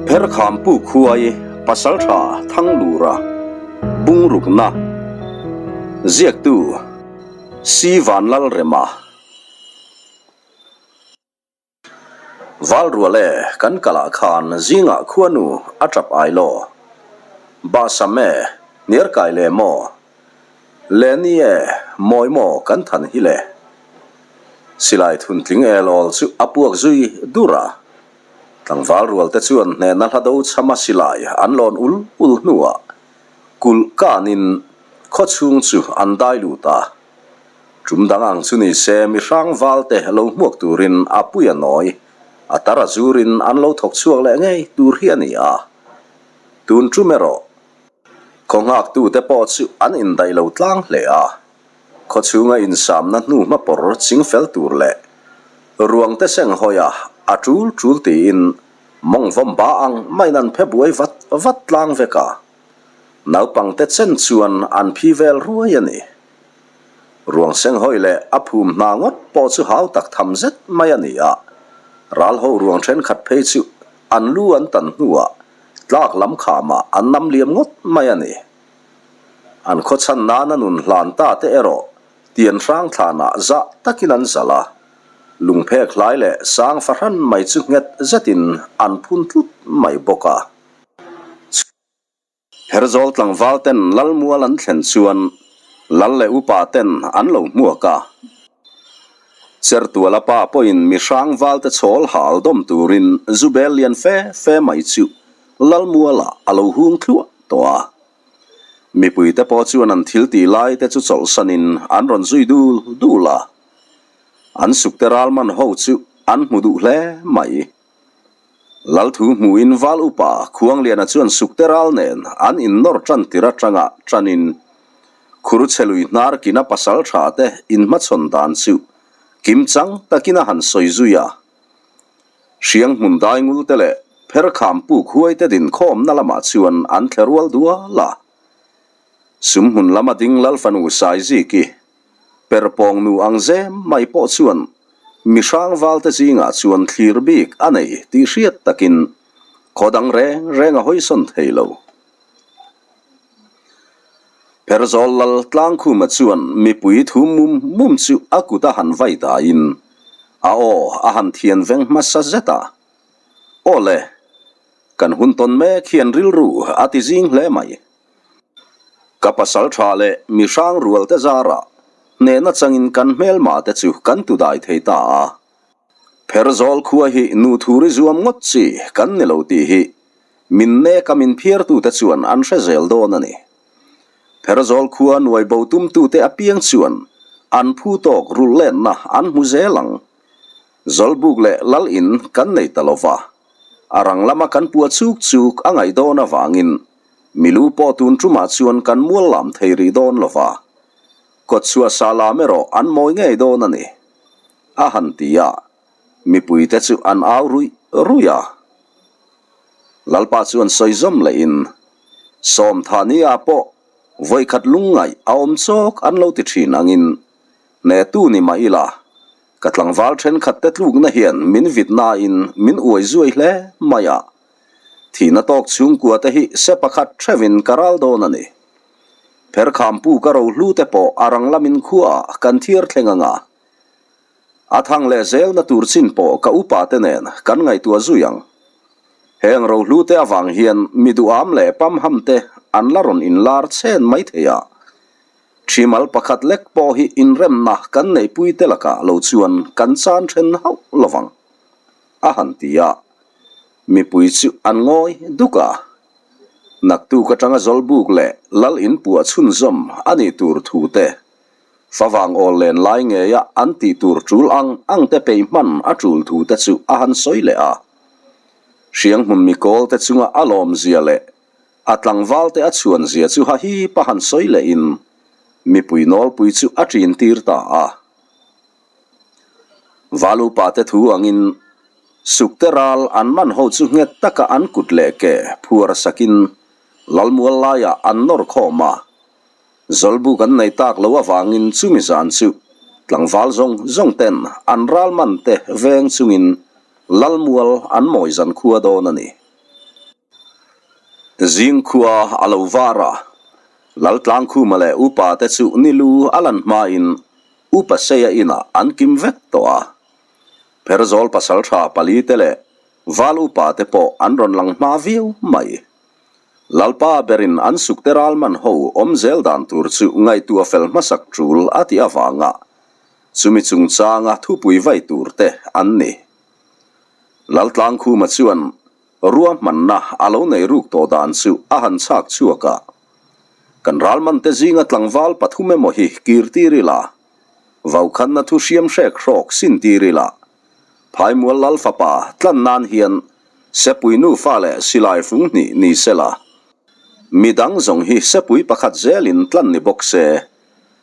Pherkhampu khuai Pasaltha Thanglura Bungrukna Ziaktu Si Vanlalrema Valrual e kan kalah khan zingah khuanu a tap ai law. Bahsam e hniarkai le maw? Le ni e mawi maw kan than hi le? Silai thuntling elawl chu a puak zui dur a. Tlangval rual te chuan hnehna hla do chhama silai an lawn ul ul hnuah kulh kanin khaw chhung chu an dai lut a. Tum dang ang chu ni se mi hrang val te lo hmuak turin a pui a nawi, a tar a zurin an lo thawk chhuak leh ngei tur hi a ni a. Tun tum erawh khaw nghaktute pawh chu an indaih lo tlang hle a. Khaw chhunga insamna hnu hmapawr ching fel tur leh ruang te seng hawi a, a tul tul tiin mawng vawm ba ang maiin an phe buai vat vat tlang vek a. Naupang te chen chuan an phi vel ruai a ni. Ruang seng hawi leh a phum hna ngawt pawh chu hau tak tham zet mai a ni a, ral ho ruang thenkhat phei chu an lu an tan hnuah tlak lam khamah an nam liam ngawt mai a ni. An khawchhan nana nun hlan ta te erawh tian hrang thlanah zah takin an zalh a, lungphek hlai leh sang fahran mai chu nghet zetin an phun tlut mai bawk a. Herzawl tlangval ten Lalmual an thlen chuan Lal leh upa ten an lo hmuak a. Chertuala pa pawhin mi hrang valte chhawl hal dawm turin Zubel lian fe fe mai chu Lalmualah a lo hung thluah tawh a. Mipuite pawh chuan an thil tih lai te chu chawlhsanin an rawn zui dul dul a. An sukte ralman ho chu an hmu duh hle mai. Lalthu hmuhin Val Upa Khuangliana chuan sukte ral nen an innawr tan tir atanga tanin Khurchhelui hnar kina pasal tha te inhmachhawn dan chu kimchang takin a han sawi zui a. Hriang hmun daingul te leh pherkham puk huai te dinkhawmna lamah chuan an thle rual dual a. Sum hmun lama ding Lalfanu Saiziki, perpawng nu ang zem mai pawh chuan mi hrangval te zingah chuan thlir bik a nei tih hriat takin khaw dang reng reng a hawisawn thei lo. Pherzawl lal Tlangkhuma chuan mipui thu mum mum chu a kut a han vai daiin a aw a han thian veng hmasa zet a. Aw le, kan hun tawn mek hian rilru a ti zing hle mai. Ka pasal tha leh mi hrang rual te zarah hnehna changin kan hmelma te chu kan tu dai thei ta a. Pherzawl khua hi nu thuri zuam ngawt chi kan ni lo tih hi Min nek a min phiartute chuan an hre zel dawn a ni. Pherzawl khua nuai bo tumtute apiang chuan an phu tawk rulh lenna an hmu zel ang. Zawlbuk leh lal in kan nei ta lo va, a rang lama kan pua chuk chuk a ngaih dawn avangin milu pawh tun tumah chuan kan mual lam thei rih dawn lo va, kawtchhuah sa lam erawh an mawi ngei dawn a ni, a han ti a, mipuite chu an au ruih ruih a. Lalpa chuan sawi zawm lehin, Sawmthania pawh vawikhat lungngaih a awm chawk an lo ti thin angin, Hnetu ni mah ila, ka tlangval thenkhat te tlukna hian min vit nain min uai zuai hle mai a, thihna tawk chhungkua te hi se pakhat theuhin ka ral dawn a ni. Pherkhampu ka rohlu te pawh a rang lamin khuaah kan thiar thleng anga, A thang leh zelna tur chin pawh ka upa te nen kan ngaihtuah zui ang. Heng rohlu te avang hian mi duham leh pamham te an la rawn inlar chen mai thei a. Thimal pakhat lek pawh hi inremna kan neihpui te lakah lo chuan kan chan then hauh lovang, a han ti a. Mipui chu an ngawi duk a. Naktuk atanga Zawlbuk leh Lal inpuah chhunzawm a nih tur thu te Favang awl len lai ngeia an tih tur tul ang ang te peih hman a tul thu te chu a han sawi leh a. Hrianghmun mikawl te chunga a lawm zia leh a tlangval te a chhuan zia chu ha hip a han sawi leh in mipui nawlpui chu a ṭin tir ta a. Valupa te thu angin sukte ral an man ho chu nghet taka an kut leh ke phuar sakin Lalmual laiah an nawr khawm a. Zawlbuk an nei tak lo avangin chumi zan chu tlangval zawng zawng ten an ral man te veng chungin Lalmual an mawi zan khua dawn a ni. Zingkhua a lo var a, Laltlangkhuma leh upa te chu nilu a lan hmain Upa Seia inah an kim vek tawh a. Pherzawl pasaltha pali te leh Val upa te pawh an rawn lang hma viau mai. Lalpa berin an sukte ralman ho awm zel dan tur chu ngaihtuah fel hmasak tul a tih avanga chumi chungchanga thupui vai tur te an ni. Laltlangkhuma chuan ruahmanna a lo nei ruk tawh dan chu a han chhak chhuak a, Kan ralmante zinga tlangval pathum emaw hi kir tir ila, vaukhanna thu hriam hrek hrawk sin tir ila, Phaimual Lal fapa tlan nan hian sepui nufa leh silai fung hnih ni sela, midang zawng hi sepui pakhat zelin tlan ni bawk se,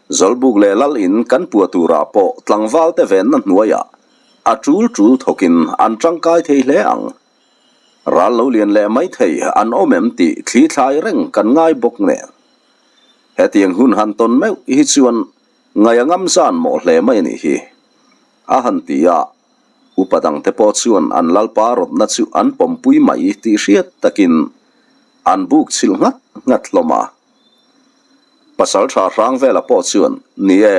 Zawlbuk leh Lal in kan puah turah pawh tlangvalte venna hnuaiah a tul tul thawkin an tangkai thei hle ang. Ral lo lian leh mai thei an awm em tih thli thlai reng kan ngai bawk nen. Hetiang hun han tawn meuh hi chuan ngaih a ngam zan mawh hle mai a nih hi. A han ti a, upa dangte pawh chuan an lalpa rawtna chu an pawmpui mai tih hriat takin an buk chhilh nghat nghat hlawm a. Pasal tha hrang vela pawh chuan, Ni e,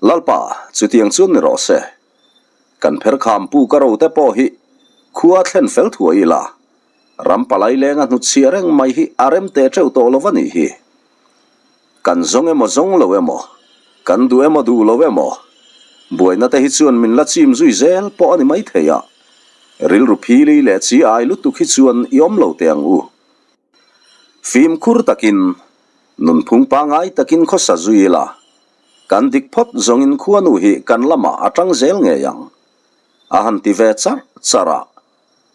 lalpa, chutiang chuan ni rawh se. Kan pherkham pu ka rote pawh hi khua thlen fel thuai ila, ram palai lenga hnutchhiah reng mai hi a rem teh teuh tawh lo a nih hi. Kan zawng emaw zawng lo emaw, kan duh emaw duh lo emaw, buaina te hi chuan min la chim zui zel pawh a ni maithei a, rilru phili leh chi ai lutuk hi chuan i awm lo teh ang u. Fimkhur takin, nunphung pangai takin khawsa zui ila, kan dik phawt zawngin khuanu hi kan lamah a tang zel ngei ang, a han ti ve charh charh a.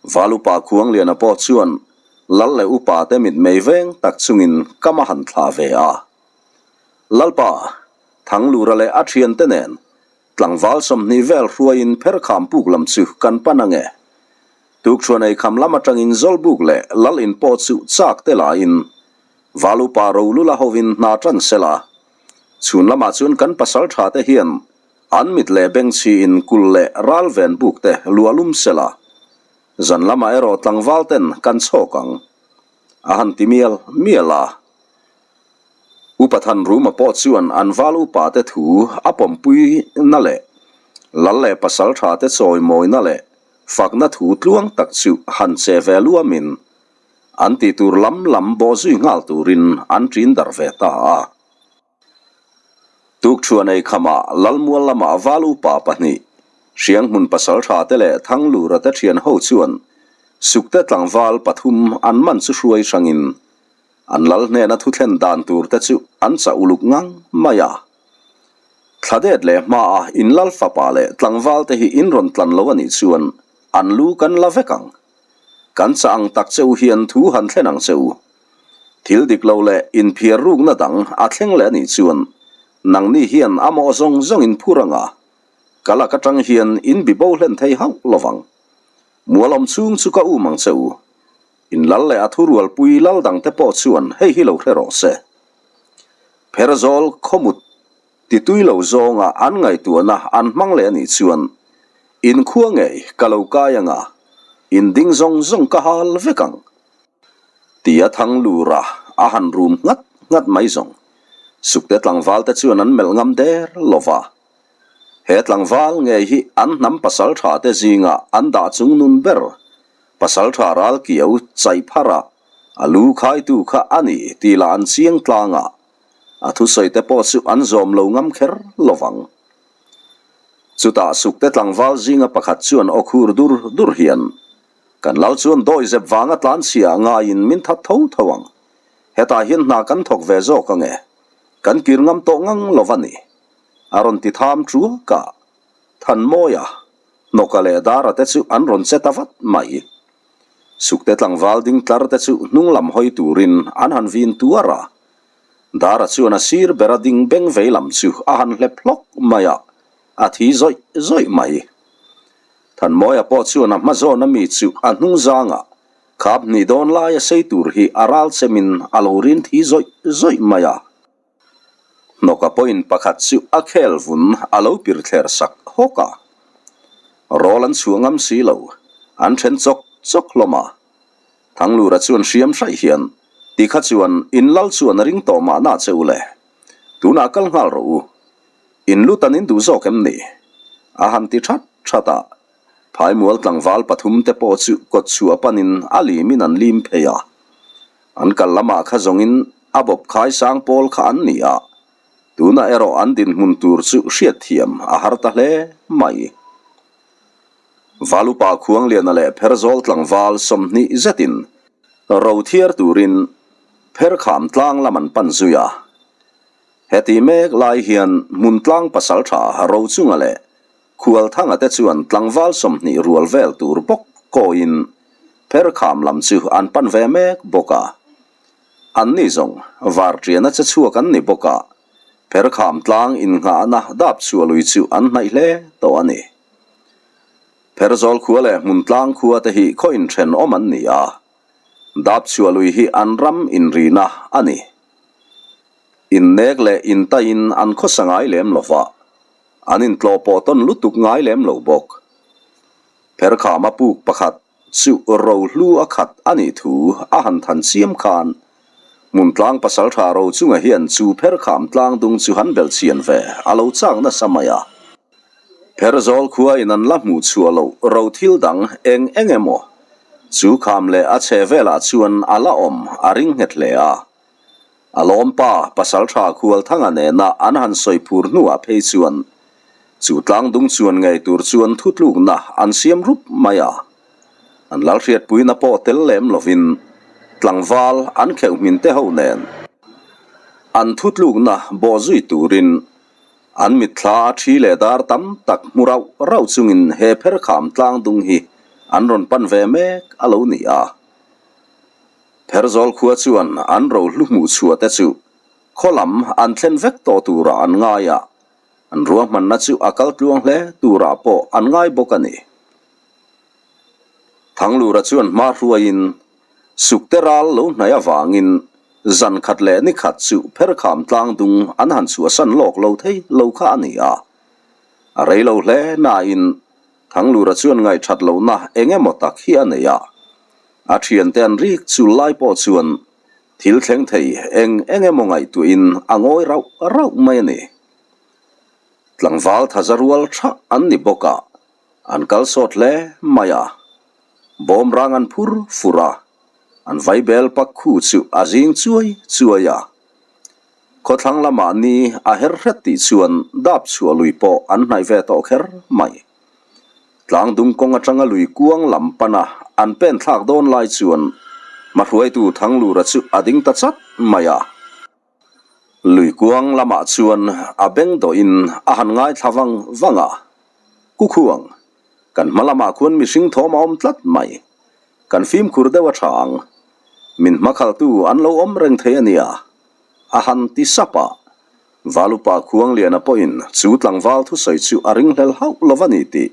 Val upa Khuangliana pawh chuan lal leh upa te mitmei veng tak chungin kam a han thlah ve a. Lalpa, Thanglura leh a thiante nen tlangval 20 vel hruaiin pherkham puk lam chu kan pan ange. Tukṭhuan ei kham lam aṭangin Zawlbuk leh Lal in pawh chu chak te laiin Val upa Rolula hovin hna ṭan sela. Chhun lamah chuan kan pasal ṭha te hian an mit leh beng chhiin kul leh ral ven buk te luah lum sela. Zan lamah erawh tlangval ten kan chhawk ang. A han ti mial mial a. Upa Thanruma pawh chuan an val upa te thu a pawmpui na leh Lal leh pasal ṭha te chawimawina leh Fakna thu tluang tak chu han che ve luamin an tih tur lam lam bawh zui nghal turin an ṭin darh ve ta a. Tukṭhuan ei khamah Lalmual lamah val upa pahnih, Hrianghmun pasalṭha te leh Thanglura te ṭhian ho chuan Sukte tlangval pathum an man chu hruai hrangin an lal hnena thuthlen dan tur te chu an chah uluk ngang mai a. Thladet leh hmaa in lal fapa leh tlangval te hi in rawn tlan lo a nih chuan an lu kan la vek ang. Kan chah ang tak che u hian thu han thlen ang che u. Thil dik lo leh inphiar rukna dang a thleng leh a nih chuan nangni hian a mawh zawng zawng in phur ang a, ka lak atang hian in bi bo hlen thei hauh lo vang. Mualawm chhung chu ka um ang che u. In lal leh a thurualpui lal dangte pawh chuan hei hi lo hre rawh se. Pherzawl khawmut ti tui lo zawnga an ngaihtuahna an hmang leh a nih chuan inkhua ngei ka lo kai anga in ding zawng zawng ka hal vek ang tia Thanglura a han rum nghat nghat mai zawng. Sukte tlangval te chuan an melh ngam der lo va. He tlangval ngei hi an hnam pasal tha te zinga an dah chung nun ber pasal tha ral kiau chaih phar a, a lu khaitu kha a ni tih lah an chiang tlang a, a thusawi te pawh chu an zawm lo ngam kher lo vang. Chutah Sukte tlangval zinga pakhat chuan aw khur dur dur hian, Kan lal chuan dawihzep vanga tlanchhia ngaiin min that tho tho ang. Hetah hian hna kan thawk ve zawk ange. Kan kir ngam tawh ngang lo va ni. A rawn ti tham ṭuak a, Thanmawia, Hnawka leh Dara te chu an rawn che ta vat mai. Sukte tlangval ding tlar te chu hnung lam hawi turin an han vin tuar a. Dara chuan a sir bera ding beng vei lam chu a han hlep hlawk mai a, a thi zawih zawih mai. Thanmawia pawh chuan a hma zawna mi chu a hnung zangah khap hnih dawn laia sei tur hi a ral chemin a lo rin thi zawih zawih mai a. Hnawka pawhin pakhat chu a khel vun a lo pir thler sak hawk a. Rawl an chhuah ngam si lo, an then chawk chawk hlawm a. Thanglura chuan hriam hraih hian, Ti kha chuan in lal chuan a ring tawh mahna che u le. Tunah kal nghal rawh u. In lut an in duh zawk em ni? A han ti that that a. Phaimual tlangval pathum te pawh chu kawt chhuah panin a limin an lim phei a. An kal lamah kha zawngin a bawp khai sang pawl kha an ni a. Tunah erawh an dinhmun tur chu hriatthiam a har ta hle mai. Valupa Khuangliana leh Pherzawl tlangval 20 zetin ro thiar turin Pherkham tlang lam an pan zui a. Heti mek lai hian Hmuntlang pasaltha Rochunga leh Khualthanga te chuan tlangval 20 rual vel tur bawk kawiin Pherkham lam chu an pan ve mek bawk a. Anni zawng Varṭiana che chhuak an ni bawk a, Pherkham tlang innghahna dap chhuah lui chu an hnaih hle tawh a ni. Pherzawl khua leh Hmuntlang khua te hi khaw inthenawm an ni a, dap chhuah lui hi an ram inrina a ni. Innek leh intaiin an khawsa ngai lem lo va, an intlawh pawh tawn lutuk ngai lem lo bawk. Pherkhama puk pakhat chu rohlu a khat a nih thu a han than chiam khan Hmuntlang pasaltha Rochunga hian chu Pherkham tlangdung chu han belhchian ve a lo chak nasa mai a. Pherzawl khua in an la hmuh chhuah loh ro thil dang eng eng emaw chu kham leh a chhe velah chuan a la awm a ring nghet hle a. A lawmpa pasaltha Khualthanga nena an han sawi phur hnuah phei chuan chu tlangdung chuan ngei tur chuan thutlukna an siam rup mai a. An lalhriatpuina pawh tel lem lovin tlangval an kheuh hmin te ho nen an thutlukna bawh zui turin An mitthla a thi leh dar tam tak hmu rauh rauh chungin he pherkham tlangdung hi an rawn pan ve mek a lo ni a. Pherzawl khua chuan an rohlu hmuh chhuah te chu khaw lam an thlen vek tawh turah an ngai a, an ruahmanna chu a kal tluang hle turah pawh an ngai bawk a ni. Thanglura chuan hma hruaiin Sukte ral lo hnaih avangin zan khat leh ni khat chu Pherkham tlangdung an han chhuahsan lawk lo thei lo kha a ni a. A rei lo hle nain Thanglura chuan ngaihthat lohna eng emaw tak hi a nei a. A thiante an rik chul lai pawh chuan thil thleng thei eng eng emaw ngaihtuahin a ngawi rauh rauh mai a ni. Tlangval thaza rual thah an ni bawk a, an kal sawt hle mai a. Bawmrang an phur fur a, an vaibel pak khu chu a zing chuai chuai a. Khawthlang lamah ni a her hret tih chuan dap chhuah lui pawh an hnaih ve tawh kher mai. Tlangdung kawng atanga lui kuang lam pana an pen thlak dawn lai chuan hmahruaitu Thanglura chu a ding ta chat mai a. Lui kuang lamah chuan a beng dawhin a han ngaithla vang vang a, Kukhuang, kan hma lamah khuan mihring thawm a awm tlat mai. Kan fimkhur deuh a tha ang. Min hmakhaltu an lo awm reng thei a nia, a han ti sap a. Valupa Khuangliana pawhin chu tlangval thusawi chu a ringhlel hauh lo va ni tih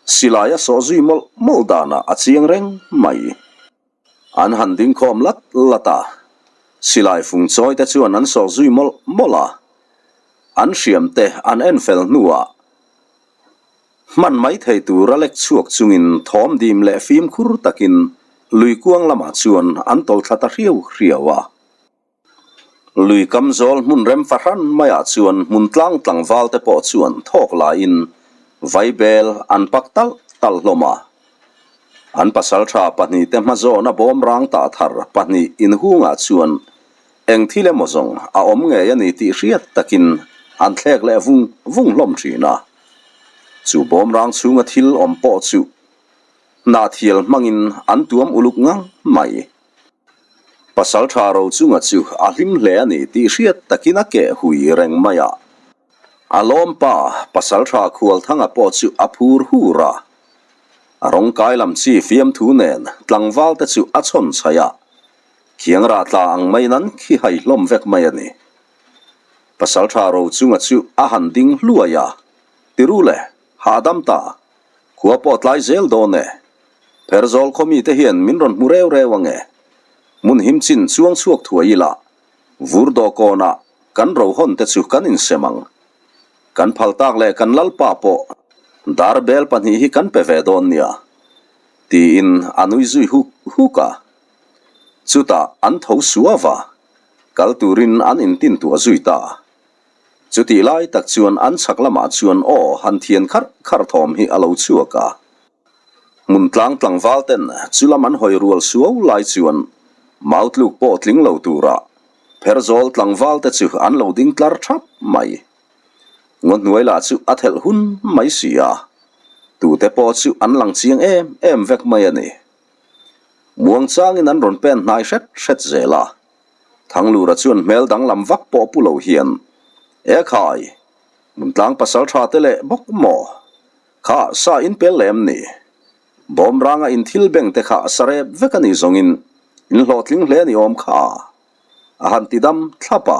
silai a sawh zui mawlh mawlh danah a chiang reng mai. An han ding khawm lat lat a, silai fung chawi te chuan an sawh zui mawlh mawlh a. An hriam te an en fel hnuah hman mai thei tur a lek chhuak chungin thawm dim leh fimkhur takin lui kuang lamah chuan an tawlh thla ta hriau hriau a. Lui kam zawl hmun rem fahran maiah chuan hmun tlang tlangval te pawh chuan thawk laiin vaibel an pak talh talh hlawm a. An pasaltha pahnihte hmazawna bawmrang tah thar pahnih inhungah chuan eng thil emaw zawng a awm ngei a ni tih hriat takin an thlek leh vung vung hlawm thin a. Chu bawmrang chhunga thil awm pawh chu hnahthial hmangin an tuam uluk ngang mai. Pasal tha ro chunga chu a hlim hle a ni tih hriat takin a keh hui reng mai a. A lawmpa pasal tha Khualthanga pawh chu a phur hur a. A rawngkai lam chi fiamthu nen tlangval te chu a chhawn chhaih a. Khiang rah tla ang maiin an khi hai hlawm vek mai a ni. Pasal tha ro chunga chu a han ding hluai a, Tiru le, hahdam ta, khua pawh tlai zel dawn e. Pherzawl khaw mite hian min rawn hmu reu reu ange. Hmun him chin chuang chhuak thuai ila, vur dawhkawnah kan rohawn te chu kan insem ang. Kan phal tak leh kan lalpa pawh dar bel pahnih hi kan pe ve dawn nia, tiin a nui zui huk huk a. Chutah an tho suau a, kal turin an intintuah zui ta. Chutih lai tak chuan an chhak lamah chuan aw han thian kharh kharh thawm hi a lo chhuak a. Hmun tlang tlangval ten chu lam an hawi rual suau lai chuan mau tluk pawh tling lo tura Pherzawl tlangval te chu an lo ding tlar thap mai. Ngaw hnuai lah chu a thelh hun mai si a, tute pawh chu an lang chiang em em vek mai a ni. Muang changin an rawn pen hnai hret hret zel a, Thanglura chuan hmel danglam vak pawh pu lo hian, E khai, Hmuntlang pasal tha te leh bawk maw? Kha sa in pel lem ni? Bawmranga in thil beng te kha sa rep vek a nih zawngin in hlawhtling hle ni awm kha a? A han ti dam thlap a,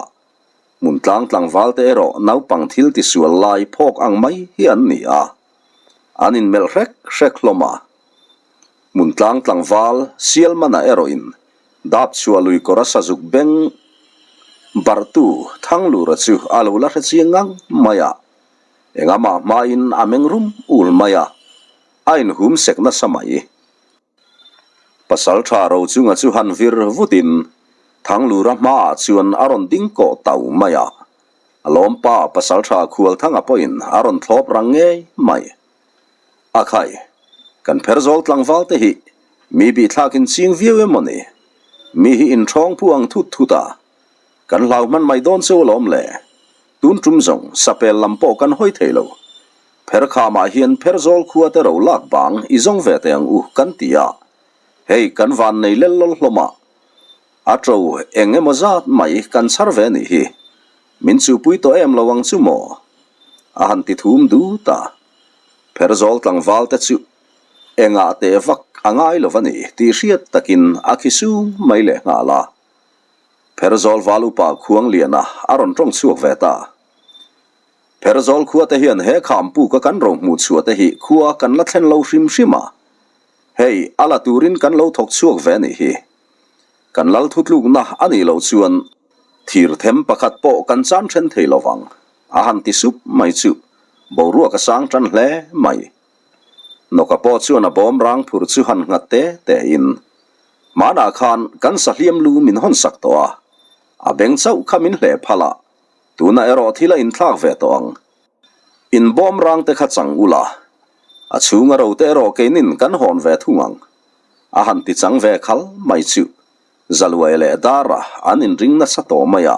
Hmuntlang tlangval te erawh naupang thil tisual lai phawk ang mai hi an ni a, an inmelh hrek hrek hlawm a. Hmuntlang tlangval Sialmana erawhin Dapchhuah lui kawr a sazuk beng barhtu Thanglura chu a lo la hre chiang ngang mai a, engamah hmain a meng rum ul mai a, a inhum sek nasa mai. Pasaltha Rochunga chu han vir vutin Thanglura hmaah chuan a rawn ding kawh tau mai a, a lawmpa Pasaltha Khualthanga pawhin a rawn thlawp rang ngei mai. A khai, kan pher zawl tlangval te hi mi bihthlak in ching viau em maw ni? Mi hi in ṭhawng phu ang thut thut a, kan hlau hman mai dawn cheu alawm le. Tun ṭum zawng sapel lam pawh kan hawi thei lo. Pher khamah hian pher zawl khua te ro lak bang i zawng ve teh ang u kan ti a, hei kan van nei lel lawl hlawm a, a ṭo eng emaw zat mai kan chhar ve nih hi. Min chupui tawh em lo ang chu maw? A han ti thum dut a. Pherzawl tlangval te chu engah teh vak a ngai lo a ni tih hriat takin a khi sung mai leh nghal a. Pherzawl val upa Khuangliana a rawn tawng chhuak ve ta. Pherzawl khua te hian he kham puka kan ro hmuh chhuah te hi khua kan la thlen lo hrim hrim a, hei a la turin kan lo thawk chhuak ve a nih hi. Kan lal thutlukna a nih loh chuan thir them pakhat pawh kan chan then thei lo vang. A han ti sup mai chu boruak a sang tan hle mai. Nawka pawh chuan a bawm rang phur chu han nghat te te in hmanah khan kan sahliam lu min hawn sak tawh a, a beng chauh kha min hleh phal a, tunah erawh thil a inthlak ve tawh ang. In bawm rang te kha chang ula, a chhunga ro te erawh keinin kan hawn ve thung ang. A han ti chang ve khal mai chu Zaluai leh Dara an inring nasa tawh mai a.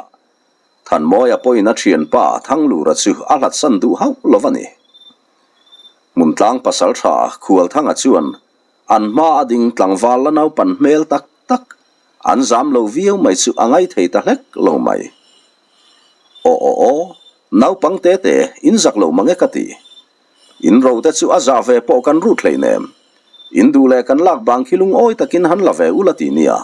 Thanmawia pawhin a thianpa Thanglura chu a hlatsan duh hauh lo a ni. Hmuntlang pasaltha Khualthanga chuan an hma a ding tlangval la naupan hmel tak tak an zam lo viau mai chu a ngaithei ta hlek lo mai. Aw aw aw, naupang te te in zak lo mang e ka ti. In ro te chu a zah ve pawh kan rut hleinem. In duh leh kan lak bang khi lungawi takin han la ve ula ti nia.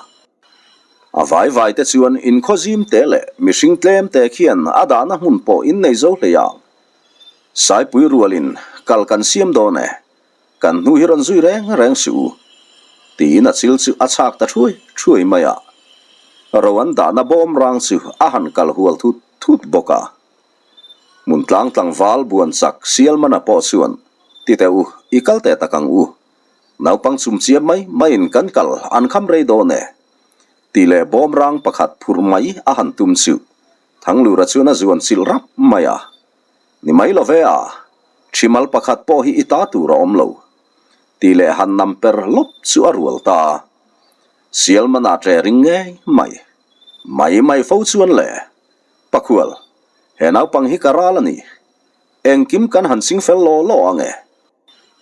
A vai vai te chuan in khaw zim te leh mihring tlem te khian a dahna hmun pawh in nei zo hlei ang. Saipui rualin kal kan siam dawn e, kan hnu hi rawn zui reng reng suh u, tiin a chil chu a chhak ta thuai thuai mai a. Ro an dahna bawm rang chu a han kal hual thut thut bawk a. Hmuntlang tlangval buan chak Sialmana pawh chuan, Ti teh u, i kal teh tak ang u. Naupang chum chiam mai maiin kan kal an kham rei dawn e. Tih leh bawm rang pakhat phurh mai a han tum chu Thanglura chuan a zuan chilh rap mai a. Ni mai lo ve a, thimal pakhat pawh hi i ta tur a awm lo. Tih leh han nam per lawp chu a rual ta. Sialmana ṭe ring ngei mai. Mai mai fo chuan le. Pakhual, he naupang hi ka ral a ni. Engkim kan han ching fel law law ang e.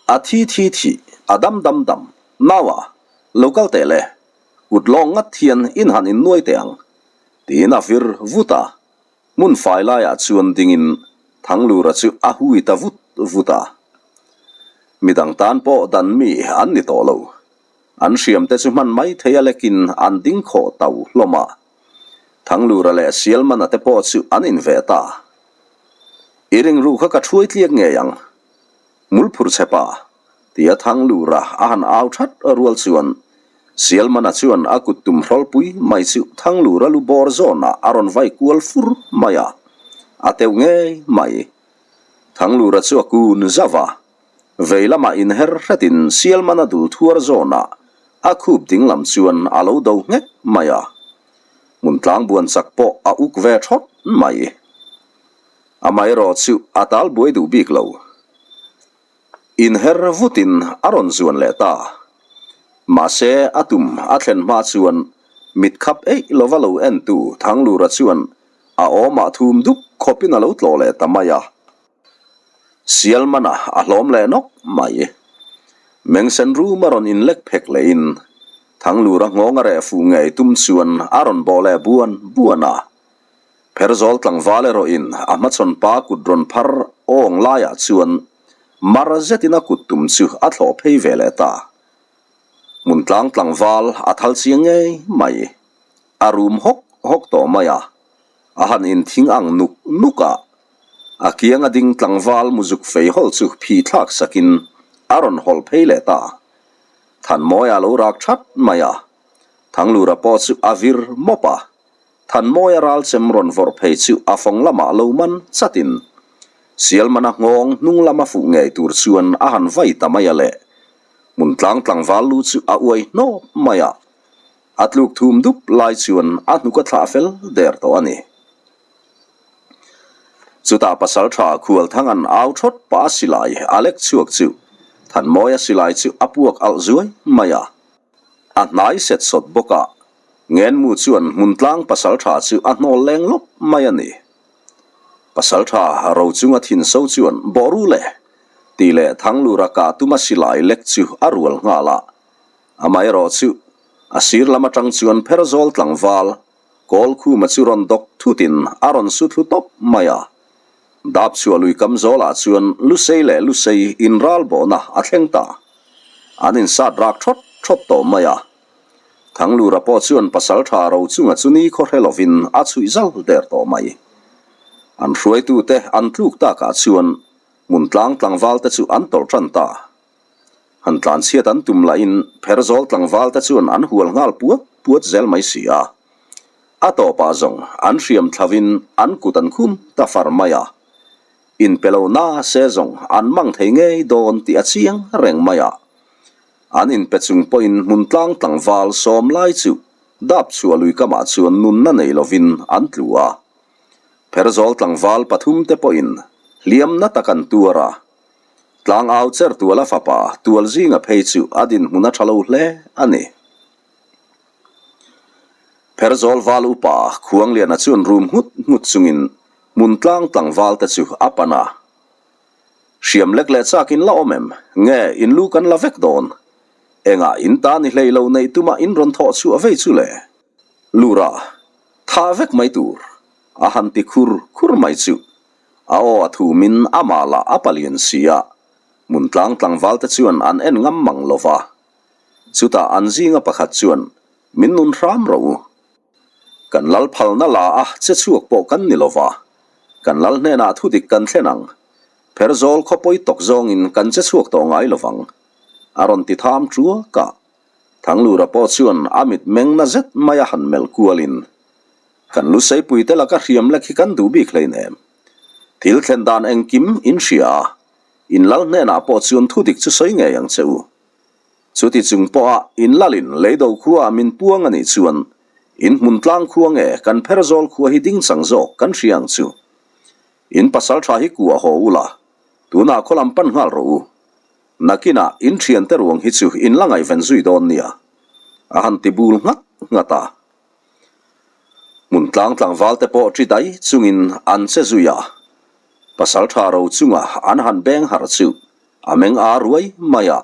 A thi thi thi, a dam dam dam. Naua, lo kal teh le. Kut lawng ngat hian in han innuai teh ang. Tiin a vir vut a. Hmun fai laiah chuan dingin Thanglura chu a hui ta vut vut a. Midang tan pawh dan mi an ni tawh lo. An hriamte chu hman mai thei a lekin an ding khawh tau hlawm a. Thanglura leh Sialmana te pawh chu an inve ta. I ringru kha ka thuai tliak ngei ang. Hmulphur che pa, tia Thanglura a han au that rual chuan Sialmana chuan a kut tum hrawlpui mai chu Thanglura lu bawr zawnah a rawn vai kual fur mai a, a teuh ngei mai. Thanglura chu a kun zauh a, vei lamah inher hretin Sialmana dul thuar zawnah. A khup dinglam chuan a lo do nghek mai a, hmun tlangbuan chak pawh a uk ve thawt mai. Amaherawh chu a tal buai duh bik lo. Inher vutin a rawn zuan leh ta. Mahse a tum a thlen hma chuan mit khap eih lova lo entu Thanglura chuan a awmah thum dup khawpin a lo tlawh leh ta mai a. Sialmana a hlawm leh nawk mai. Mengsen rum a rawn inlek phek lehin Thanglura nghawng a reh fuh ngei tum chuan a rawn bawh leh buan buan a. Pherzawl tlangval erawhin a hmachhawn pa kut rawn phar awng laiah chuan mar zetin a kut tum chu a thlawh phei ve leh ta. Hmuntlang tlangval a thal chiang ngei mai. A rum hawk hawk tawh mai a, a han inthing ang nuk nuk a. A kiang a ding tlangval muzuk fei hawlh chu phi thlak sakin a rawn hawlh phei leh ta. Thanmawia a lo rak that mai a, Thanglura pawh chu a vir mawp a. Thanmawia ralchem rawn vawrh phei chu a fawng lamah lo man chatin Sialmana nghawng hnung lama fuh ngei tur chuan a han vai ta mai a le. Hmuntlang tlangval lu chu a uai hnawp mai a, a tluk thum dup lai chuan a hnuk a thlah fel der tawh a ni. Chutah pasalṭha Khualthanga'n au thawt pah a silai a lek chhuak chu Thanmawia silai chu a puak alh zuai mai a. A hnai set sawt bawk a, Ngenmu chuan hmuntlang pasalṭha chu a hnawl leng lawp mai a ni. Pasalṭha Rochunga thinso chuan bawh ru le tih leh Thanglura kah tuma silai lek chu a rual nghal a. Amaherawh chu a sir lam aṭang chuan Pherzawl tlangval Kawlkhuma chu rawn dawk thutin a rawn su thlu tawp mai a. Dapchhuah lui kam zawlah chuan Lusei leh Lusei inralbawhna a thleng ta. An insat rak thawt thawt tawh mai a. Thanglura pawh chuan Pasaltha Rochunga chu ni khaw hre lovin a chhuih zal der tawh mai. An hruaitute an tluk takah chuan hmuntlang tlangvalte chu an tawlh tan ta. Han tlanchhiat an tum lahin Pherzawl tlangvalte chuan an hual nghal puat puat zel mai si a. A tawpah zawng an hriam thlavin an kut an khum ta far mai a. Inpe lo na se zawng an mang thei ngei dawn tih a chiang reng mai a. An inpe chung pawhin hmuntlang tlangval sawm lai chu dapchhuah lui kamah chuan nunna nei lovin an tlu a. Pherzawl tlangval pathumte pawhin hliamna tak an tuar a. Tlangau cher tuala fapa tual zinga phei chu a dinhmun a tha lo hle a ni. Pherzawl val upa Khuangliana chuan rum nghut nghut chungin hmun tlang tlangval te chu a pan a. Hriam lek leh chak in la awm em? Nge in lu kan la vek dawn? Engah in ta ni hlei lo neih tuma in rawn thawh chhuah vei chu le? Lura, tha vek mai tur a han ti khur khur mai chu. A aw a thumin amah lah a palian si a, hmuntlang tlangvalte chuan an en ngam mang lo va. Chutah an zinga pakhat chuan, Min nun hram rawh u. Kan lal phalna la a che chhuak pawh kan ni lo va, kan lal hnenah thudik kan thlen ang. Pherzawl khawpawi tawk zawngin kan che chhuak tawh ngai lo vang, a rawn ti tham ṭuak a. Thanglura pawh chuan a mit mengna zet mai a han melh kualin, Kan luseipuite laka hriam lek hi kan duh bik hleinem. Thil thlen dan engkim in hria a, in lal hnenah pawh chuan thudik chu sawi ngei ang che u. Chuti chung pawha in lalin leido khuaah min puang a nih chuan in hmun tlang khua nge kan pherzawl khua hi ding chang zawk kan hria ang chu. In pasal tha hi kuah haw ula, tunah khaw lam pan nghal rawh u. Nakinah in thiante ruang hi chu in la ngaihven zui dawn nia. A han ti bul nghat nghat a. Hmun tlang tlangval te pawh ṭi dai chungin an che zui a, pasalṭha ro chunga an han beng harh chu a meng â ruai mai a,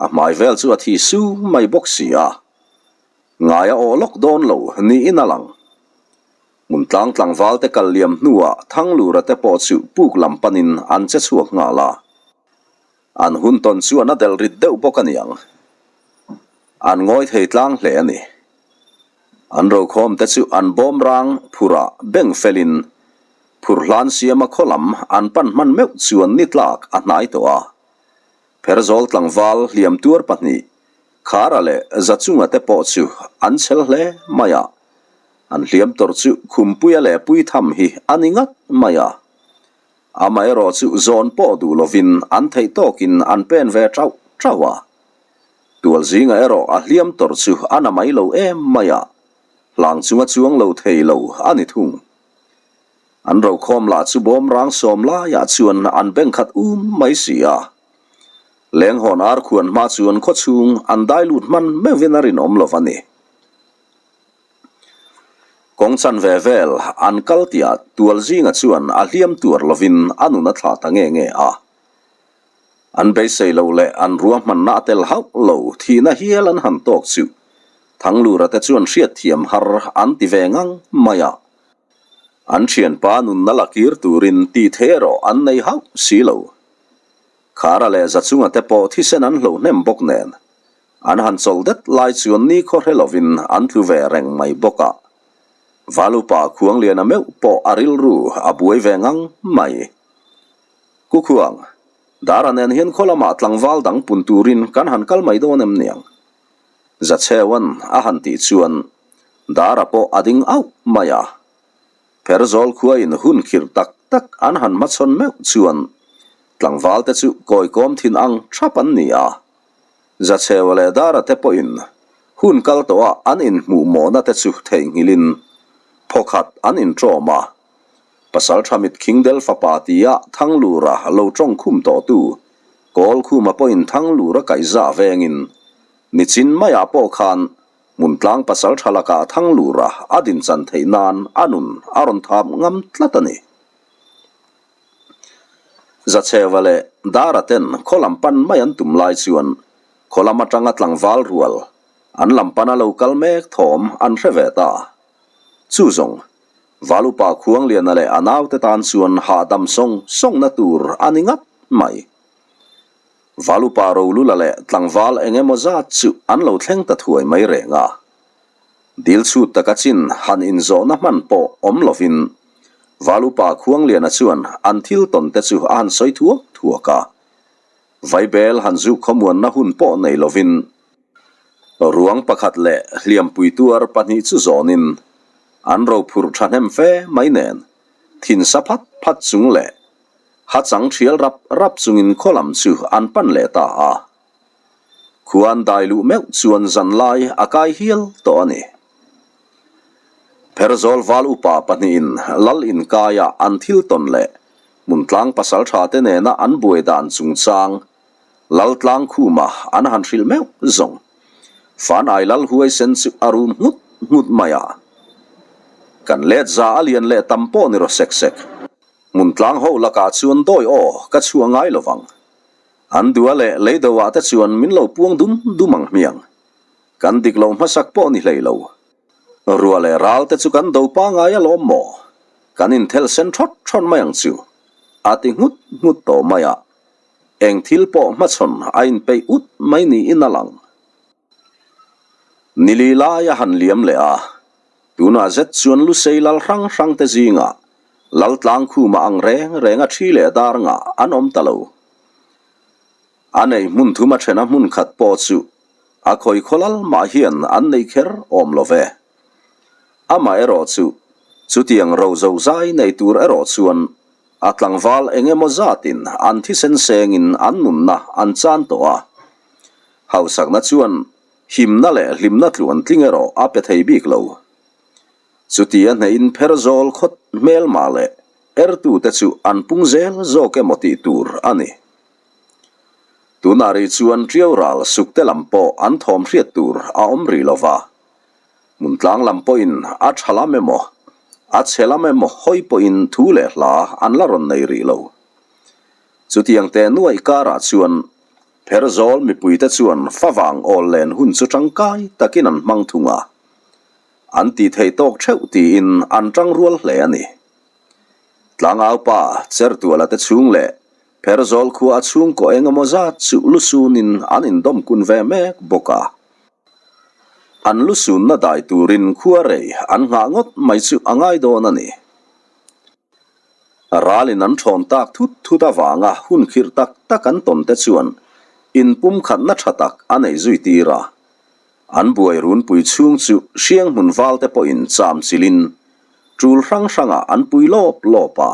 a hmai vel chu a thi su mai bawk si a, ngai a awh lawk dawn lo niin a lang. Hmun tlang tlangval te kal liam hnuah Thanglura te pawh chu puk lam panin an che chhuak nghal a. An hun tawn chuan a delh rit deuh bawk a niang. An ngawi thei tlang hle a ni. An rokhawm te chu an bawm rang phurah beng felin phur hlan siama khaw lam an pan hman meuh chuan ni tlak a hnai tawh a. Pherzawl tlangval hliam tuar pahnih, Khara leh Zachunga te pawh chu an chhel hle mai a. An hliam tawrh chu Khumpuia leh Puitham hi a ni ngat mai a. Amaherawh chu zawn pawh duh lovin an theih tawkin an pen ve tauh tauh a. Tualzinga erawh a hliam tawrh chu a na mai lo em mai a, hlang chunga chuang lo thei lo a ni thung. An rokhawm lah chu bawm rang sawm laiah chuan an beng khat um mai si a. Lenghawn ar khuan hma chuan khawchhung an dai lut hman meuhin a rinawm lo va ni. Kawng chanve vel an kal tihah Tualzinga chuan a hliam tuar lovin a nun a thlah ta nge nge a. An beisei lo leh an ruahmanna a tel hauh lo thihna hial an han tawk chu Thanglura te chuan hriatthiam har an ti ve ngang mai a. An thianpa nunna la kir turin tih thei erawh an nei hauh si lo. Khara leh Zachunga te pawh thisen an hloh hnem bawk nen an han chawlh det lai chuan nikhaw hre lovin an tlu ve reng mai bawk a. Valupa Khuangliana meuh pawh a rilru a buai ve ngang mai. Ku Khuang, Dara nen hian khaw lamah tlangval dang pun turin kan han kal mai dawn em niang? Zacheuan a han tih chuan Dara pawh a ding auh mai a. Pherzawl khuain hun khirh tak tak an han hmachhawn meuh chuan tlangval te chu kawikawm thin ang thap an ni a. Zacheua leh Dara te pawhin hun kal tawhah an inhmuh mawhna te chu theihnghilhin phawkhat an inṭawm a. Pasal tha mit Khingdel fapa tia Thanglura lo tawng khum tawhtu Kawlkhuma pawhin Thanglura kaihza vengin nichin maiah pawh khan Hmuntlang pasal tha lakah Thanglura a dinchan theih nan a nun a rawn thap ngam tlat a ni. Zachheva leh Dara ten khaw lam pan mai an tum lai chuan khaw lam atanga tlangval rual an lam pana lo kal mek thawm an hre ve ta. Chu zawng Valupa Khuangliana leh a naute tan chuan hahdam sawng sawngna tur a ni ngat mai. Valupa Rolula leh tlangval eng emaw zat chu an lo thleng ta thuai mai reng a. Dil chhut taka chin han inzawhna hman pawh awm lovin Valupa Khuangliana chuan an thil tawn te chu a han sawi thuak thuak a. Vaibel han zuk khawmuanna hun pawh nei lovin Ruang pakhat leh hliampui tuar pahnih chu zawnin an rophurh thahnem fe mai nen thinsa phat phat chung leh hachang thial rap rap chungin khaw lam chu an pan leh ta a. Khua an dai luh meuh chuan zan lai a kai hial tawh a ni. Pherzawl val upa pahnihin lal inkaia an thil tawn leh hmuntlang pasaltha te nena an buai dan chungchang Laltlang khuma an han hrilh meuh zawng. Fan ai lal huaisen chu a rum nghut nghut mai a. Kan let za a lian leh tam pawh ni rawh sek sek. Hmuntlang ho lakah chuan dawi aw ka chhuah ngai lo vang. An dua leh lei do ah te chuan min lo puang dum dum ang hmiang. Kan dik lo hmasak pawh ni hlei lo. Rua leh ral te chu kan do pangai alawm maw? Kan inthel sen thawt thawt mai ang chu. A ti nghut nghut tawh mai a. Eng thil pawh hmachhawn a inpeih ut mai niin a lang. Nili lai a han liam leh a, tunah zet chuan Lusei lal hrang hrang te zingah Laltlangkhuma ang reng reng a thi leh dar ngah an awm ta lo. A neih hmun thum a thena hmun khat pawh chu a khawi khaw lal mah hian an nei kher awm lo ve. Amaherawh chu chutiang ro zo zai nei tur erawh chuan A tlangval eng emaw zatin an thisen sengin an nunna an chan tawh a. Hausakna chuan himna leh hlimna tluan tling erawh a pe thei bik lo. Chuti a hnehin pherzawl khawt hmelma leh ertute chu an pung zel zawk emaw tih tur a ni. Tunah rih chuan Ṭiau ral sukte lam pawh an thawm hriat tur a awm rih lo va. Hmuntlang lam pawhin a tha lam emaw, a chhe lam emaw hawi pawhin thu leh hla an la rawn nei rih lo. Chutiang teh nuaih karah chuan Pherzawl mipuite chuan favang awl len hun chu tangkai takin an hmang thung a, an ti thei tawk theuh tiin an tangrual hle a ni. Tlangaupa Chertuala te chhung leh Pherzawl khua a chhungkaw eng emaw zat chu lusunin an indawm kun ve mek bawk a. An lusunna dai turin khua rei an nghah ngawt mai chu a ngai dawn a ni. Ralin an thawn tak thut thut avanga hun khirh tak tak an tawn te chuan inpumkhatna tha tak a nei zui tir a. An buai runpui chhung chu Hrianghmun val te pawhin cham chilhin tul hrang hrangah an pui lawp lawp a.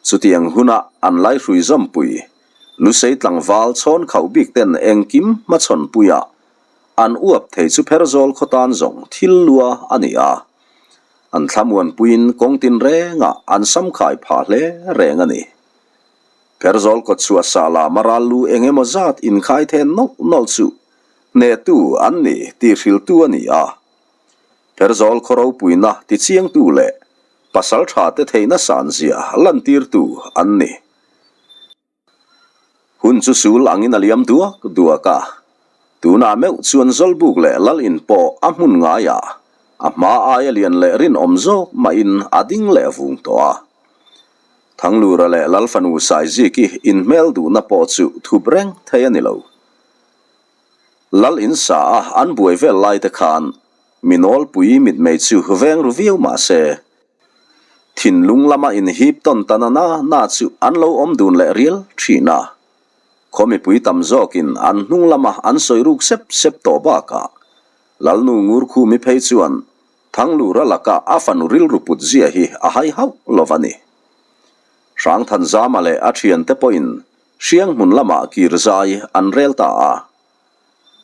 Chutiang huna an laihrui zawmpui, Lusei tlangval chhawn khauh bik ten engkim hmachhawn puiah. an uap thei chu Pherzawl khaw tan zawng thil lua a ni a. An thlamuanpuiin kawng tinrengah an samkhai phah hle reng a ni. Pherzawl kawtchhuah sah lama ral lu eng emaw zat inkhai then nawlh nawlh chu hnehtu an ni tih hriltu a ni a. Pherzawl khaw ropuina tichiangtu leh pasalthate theihna sanzia lantirtu an ni. Hun chu sul angin a liam duak duak a, tunah meuh chuan Zawlbuk leh Lal in pawh a hmun ngaiah a hma aia lian leh rinawm zawk mahin a ding leh vung tawh a. Thanglura leh Lal fanu Saiziki inhmel duhna pawh chu thup reng thei a ni lo. Lal in sa a an buai vel lai te khan mi nawlpui mitmei chu veng ru viau mah se, Thinlung lama inhip tawn ta na na na chu an lo awm dun leh rial thin a. Khaw mipui tam zawkin an hnung lama an sawi ruk sep sep tawh bakah Lalnu Ngurkhumi phei chuan Thanglura laka a fanu rilru put zia hi a hai hauh lo va ni. Hrangthanzama leh a thiante pawhin Hrianghmun lamah kir zai an rel ta a.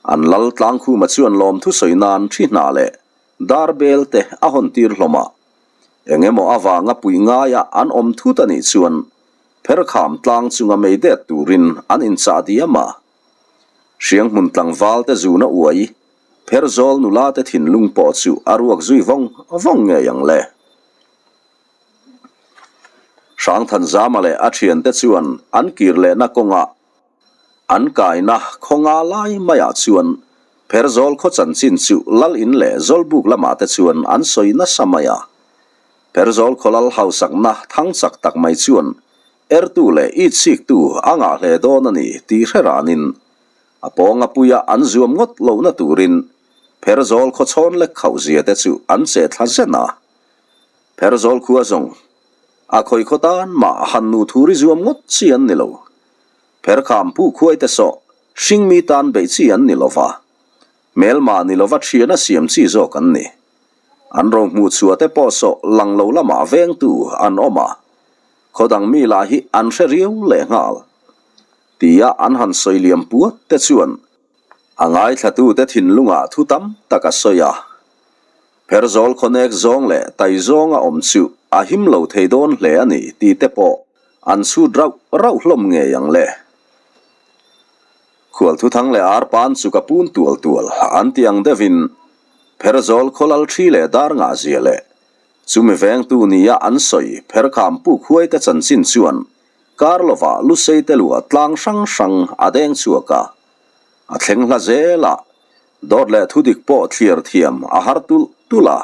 An Lal Tlangkhuma chuan lawmthu sawi nan thi hna leh dar bel te a hawn tir hlawm a. Eng emaw avanga puih ngaia an awm thut a nih chuan Pherkham tlang chunga mei det turin an inchah diam a. Hrianghmun tlangval te zuna uai Pherzawl nula te thinlung pawh chu a ruak zui vawng vawng ngei ang le. Hrangthanzama leh a thiante chuan an kir lehna kawngah An kaina khaw nga lai maiah chuan Pherzawl khaw chanchin chu Lal in leh Zawlbuk lamah te chuan an sawi nasa mai a. Pherzawl khaw lal hausakna thang chak tak mai chuan ertu leh itsiktu a ngah hle dawn a ni tih hre ranin a pawnga puia an zuam ngawt lohna turin Pherzawl khaw chhawn lek khauh zia te chu an che thla zen a. Pherzawl khua zawng a khawi khaw tan mah han nu thuri zuam ngawt chi an ni lo. Pherkham pu khuai te sawh hringmi tan beih chi an ni lova, hmelma ni lova thian a siam chi zawk an ni. An ro hmuh chhuah te pawh sawh lang lo lamah vengtu an awm a, khaw dang mi lah hi an hre riau leh nghal. Tia an han sawi liam puat te chuan a ngaithlatute thinlungah thu tam tak a sawi a. Pherzawl khawnek zawng leh tai zawnga awm chu a him lo thei dawn hle a ni tih te pawh an chhut rauh rauh hlawm ngei ang le. Khualthuthang leh arpan chu ka pun tual tual an ti ang deuhin Pherzawl khawlal thi leh dar ngah zia leh chumi vengtu nia an sawi Pherkham puk huai te chanchin chuan kar lovah lusei te luah tlang hrang hrang a deng chhuak a, a thleng hla zel a, dawt leh thudik pawh thliar thiam a har tulh tulh a.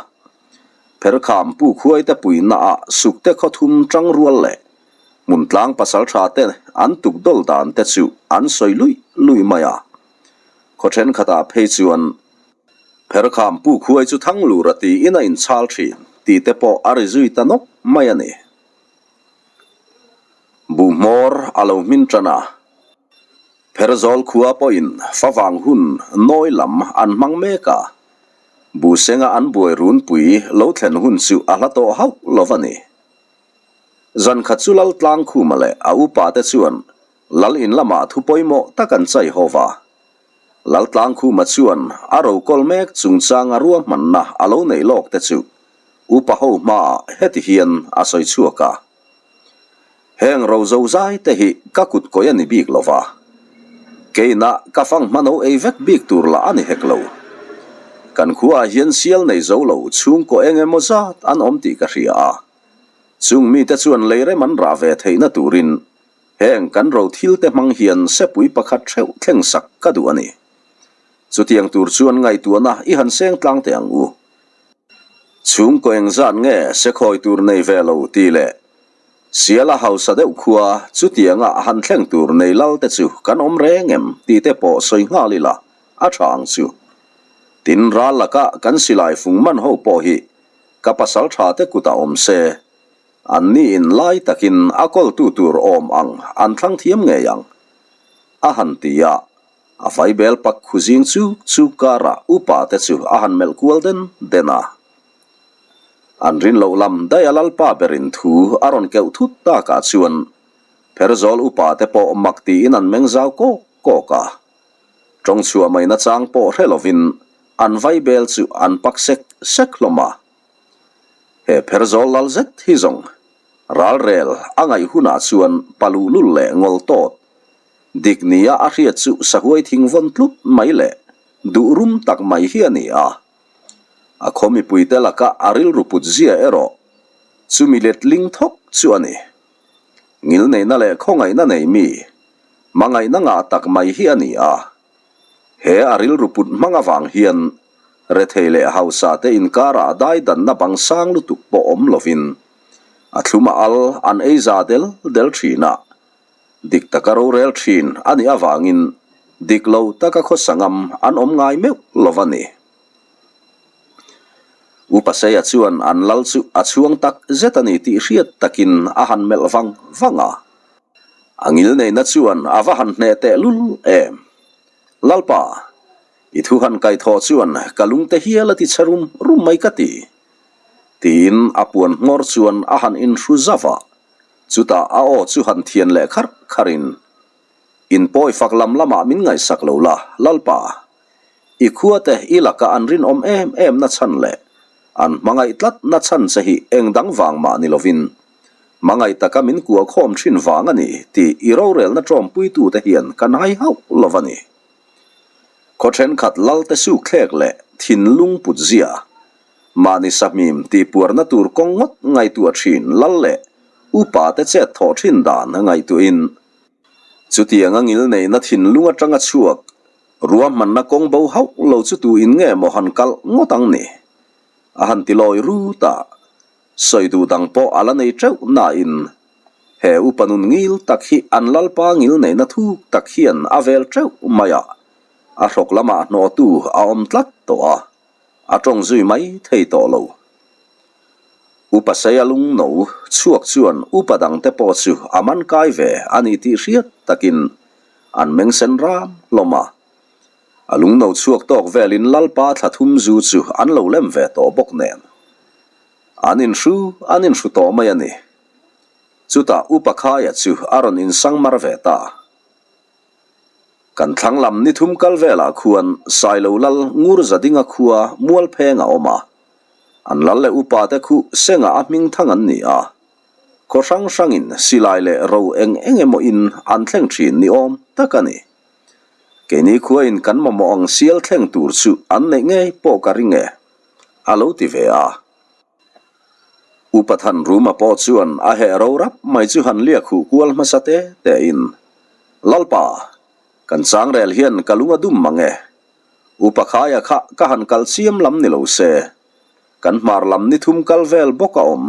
Pherkham puk huaite puihnaah sukte khaw thum tang rual leh hmuntlang pasaltha te an tuk dawl dan te chu an sawi luih luih mai a. Khaw thenkhatah phei chuan Pherkham puk huai chu Thanglura tiin a inchhal thin tih te pawh a ri zui ta nawk mai a ni. Buhhmawr a lo hmin tan a. Pherzawl khua pawhin favang hun nawi lam an hmang mek a, Buhsenga an buai runpui lo thlen hun chu a hla tawh hauh lo va ni. Zan khat chu Lal Tlangkhuma leh a upa te chuan Lal in lamah thu pawimawh tak an chai ho va. Lal Tlangkhuma chuan a rokawl mek chungchanga ruahmanna a lo neih lawk te chu upa ho hmaah heti hian a sawi chhuak a. Heng ro zo zai te hi ka kut kawi a ni bik lo va, keina ka fang hmano ei vek bik tur lah a ni hek lo. Kan khuaah hian sial nei zo lo chhungkaw eng emaw zat an awm tih ka hria a, chung mite chuan lei rem an rah ve theihna turin heng kan ro thil te hmang hian sepui pakhat theuh thleng sak ka duh a ni. Chutiang tur chuan ngaihtuahna i han seng tlang teh ang u. Chhungkaw engzat nge sekhawi tur nei ve lo tih leh Siala hausa deuh khua chutianga han thleng tur nei lal te chu kan awm reng em tih te pawh sawi nghal ila a tha ang chu. Tin ral laka kan silai fung man ho pawh hi ka pasal tha te kutah awm se, an ni in lai takin a kawltu tur awm ang an thlang thiam ngei ang a han ti a. A vaibel pak khu zing chuk chuk karah upa te chu a han melh kual den den a. An rin loh lam daih a Lalpa berin thu a rawn keuh thut takah chuan Pherzawl upa te pawh mak tiin an meng zau kawk kawk a. Tawng chhuah mai nachang pawh hre lovin an vaibel chu an pak sek sek hlawm a. He Pherzawl lal zet hi zawng ralrel a ngaih hunah chuan paluhlul leh ngawl tawt dik nia a hriat chu sahuai thing vawn tlut mai leh duh rum tak mai hi a ni a. A khaw mipuite laka a rilru put zia erawh chumi letling thawk chu a ni. Ngilneihna leh khawngaihna nei mi hmangaihna ngah tak mai hi a ni a. He a rilru put hmang avang hian rethei leh hausa te inkarah daidanna bang sang lutuk pawh awm lovin a thlum a al an ei za del del thin a. Dik taka rorel thin a nih avangin dik lo taka khawsa ngam an awm ngai meuh lo va ni. Upa Seia chuan an lal chu a chhuang tak zet a ni tih hriat takin a han melh vang vang a. A ngilneihna chuan a va han hneh teh lul em. Lalpa, i thu han kaihthawh chuan ka lungte hial a ti chhe rum rum mai ka ti. Tiin a puan hmawr chuan a han inhru zauh a, chutah a aw chu han thian leh kharh kharhin, Inpawi fak lam lamah min ngaihsak lo la, Lalpa. I khuate i laka an rinawm em em na chhan leh an hmangaih tlat na chhan che hi eng dang vang mah ni lovin hmangaih taka min kuah khawm thin vang a ni tih i rorelna tawmpuitute hian kan hai hauh lo a ni. Khaw thenkhat lalte sukthlek leh thinlung put zia, mahni sahmim tihpuarna tur kawng ngawt ngaihtuah thin lal leh upate chet thawh thin dan ngaihtuahin chutianga ngilneihna thinlung atanga chhuak Ruahmanna kawng bo hauh lo chu tu in nge maw han kalh ngawt ang ni? A han ti lawi rut a, sawi duh dang pawh a la nei teuh nain he upa nun ngil tak hi an lalpa ngil neihna thuk tak hian a vel teuh mai a, a hrawk lamah hnawhtu a awm tlat tawh a, a tawng zui mai thei tawh lo. Upa Seia lungno chhuak chuan upa dangte pawh chu a man kai ve a ni tih hriat takin An meng sen ram hlawm a. A lungno chhuak tawk velin Lalpa thla thum zu chu an lo lem ve tawh bawk nen. An inhru an inhru tawh mai a ni. Chutah Upa Khaia chu a rawn insang mar ve ta. Kan thlang lam ni thum kal velah khuan Sailo Lal Ngur Zadinga khua Mualpheng a awm a. An lal leh upa te khu Sengah a hming thang an ni a. Khaw hrang hrangin silai leh ro eng eng emaw in an thleng thin ni awm tak a ni. Keini khuain kan mamawh ang sial thleng tur chu an neih ngei pawh ka ring e, a lo ti ve a. Upa Thanruma pawh chuan a heh ro rap mai chu han liak huh kual hmasa te te in, Lalpa, kan changrel hian ka lung a dum mang e. Upa Khaia kha ka han kal chiam lam ni lo se, kan hmar lam ni thum kal vel bawk a awm.